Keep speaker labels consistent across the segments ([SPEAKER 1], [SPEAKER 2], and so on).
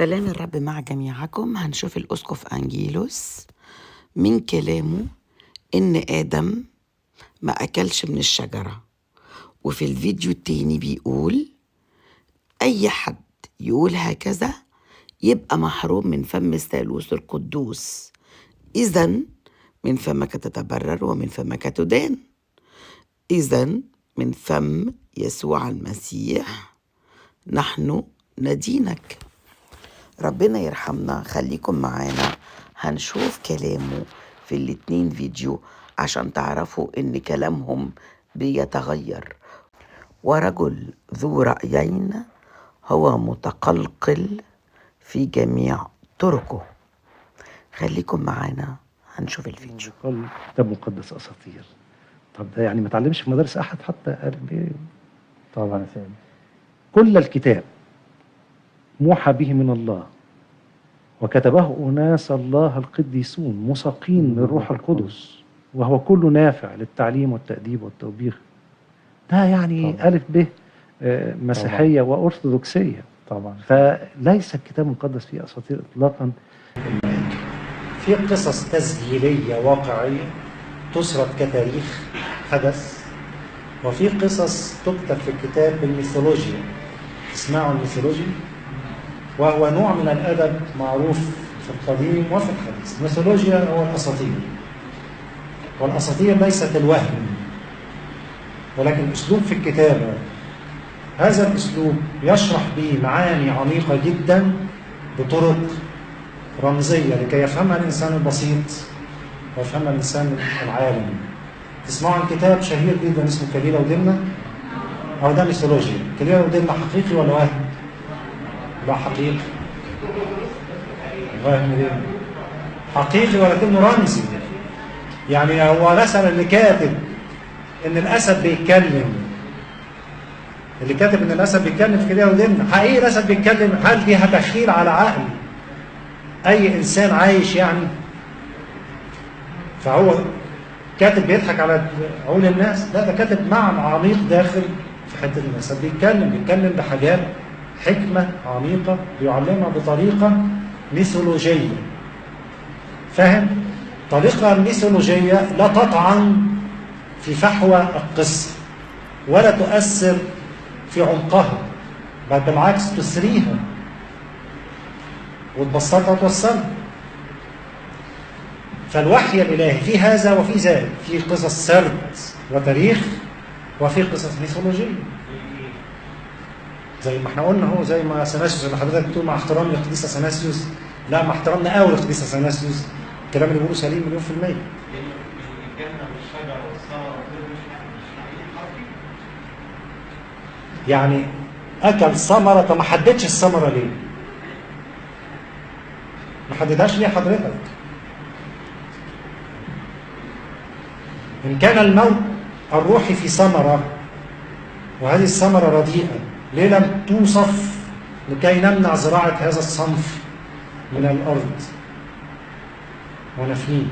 [SPEAKER 1] سلام الرب مع جميعكم. هنشوف الأسقف أنجيلوس من كلامه إن آدم ما أكلش من الشجرة، وفي الفيديو التاني بيقول أي حد يقول هكذا يبقى محروم من فم الثالوث القدوس. إذن من فمك تتبرر ومن فمك تدان. إذن من فم يسوع المسيح نحن ندينك. ربنا يرحمنا. خليكم معانا، هنشوف كلامه في الاتنين فيديو عشان تعرفوا إن كلامهم بيتغير. ورجل ذو رأيين هو متقلقل في جميع طرقه. خليكم معانا هنشوف الفيديو.
[SPEAKER 2] قال كتاب مقدس أساطير. طب ده يعني ما تعلمش في مدارس أحد حتى؟ قال
[SPEAKER 3] طبعا يا سيدي،
[SPEAKER 2] كل الكتاب موحى به من الله وكتبه أناس الله القديسون مساقين من روح القدس، وهو كله نافع للتعليم والتأديب والتوبيخ. ده يعني
[SPEAKER 3] طبعا.
[SPEAKER 2] ألف به مسيحية وأرثوذكسية
[SPEAKER 3] طبعا.
[SPEAKER 2] فليس الكتاب المقدس فيه أساطير إطلاقا.
[SPEAKER 4] في قصص تسجيلية واقعية تسرد كتاريخ حدث، وفي قصص تكتب في الكتاب بالميثولوجيا. تسمعوا الميثولوجيا؟ وهو نوع من الأدب معروف في القديم وفي الحديث. الميثولوجيا هو الأساطير، والأساطير ليست الوهم، ولكن أسلوب في الكتابة. هذا الأسلوب يشرح به معاني عميقة جدا بطرق رمزية لكي يفهمها الإنسان البسيط ويفهمها الإنسان العالم. تسمعوا عن كتاب شهير جدا اسمه كليلة ودمنة؟ أو ده ميثولوجيا. كليلة ودمنة حقيقي ولا وهم؟ لا حقيقي. وهم ليه؟ حقيقي ولكنه رمزي. يعني هو مثلا اللي كاتب إن الأسد بيتكلم، اللي كاتب إن الأسد بيتكلم في كليلة ودمنة، حقيقي الأسد بيتكلم؟ هل دي هتخيل على عقل أي إنسان عايش يعني؟ فهو كاتب بيضحك على عقول الناس؟ لا، ده كاتب معنى عميق داخل في حتة الناس. بيتكلم بحاجات حكمة عميقة، بيعلمها بطريقة ميثولوجية. فاهم؟ طريقة ميثولوجية لا تطعن في فحوى القصة ولا تؤثر في عمقها، بل بالعكس تسريها وتبسطها وتوصلها. فالوحي الإلهي في هذا وفي ذلك، في قصص سرد وتاريخ وفي قصص ميثولوجية. زي ما احنا قلنا، هو زي ما اثناسيوس اللي حضرتك بتقول مع احترامي للقديس اثناسيوس، لا مع احترامنا قوي للقديس اثناسيوس، الكلام اللي بيقوله سليم 100%. يعني اكل ثمره، طب ما حددش الثمرة ليه؟ ما حددهاش ليه حضرتك؟ إن كان الموت الروحي في ثمرة وهذه الثمرة رديئة، ليه لم توصف لكي نمنع زراعة هذا الصنف من الأرض ونفنيه؟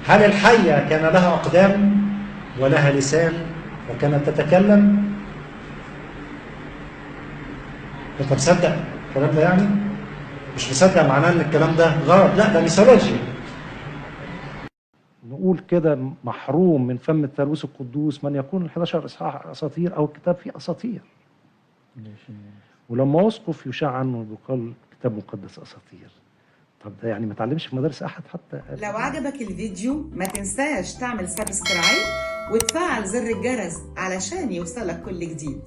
[SPEAKER 4] هل الحية كان لها أقدام ولها لسان وكانت تتكلم؟ أنت مصدق الكلام ده يعني؟ مش مصدق معناه إن الكلام ده غلط، لا ده ميثولوجيا.
[SPEAKER 2] نقول كده محروم من فم الثالوث القدوس من يكون ال 11 إصحاح أساطير أو الكتاب فيه أساطير. ولما أسقف يشاع عنه بيقال كتاب مقدس أساطير. طب ده يعني ما تعلمش في مدارس أحد حتى؟
[SPEAKER 5] لو عجبك الفيديو ما تنساش تعمل subscribe وتفعل زر الجرس علشان يوصلك كل جديد.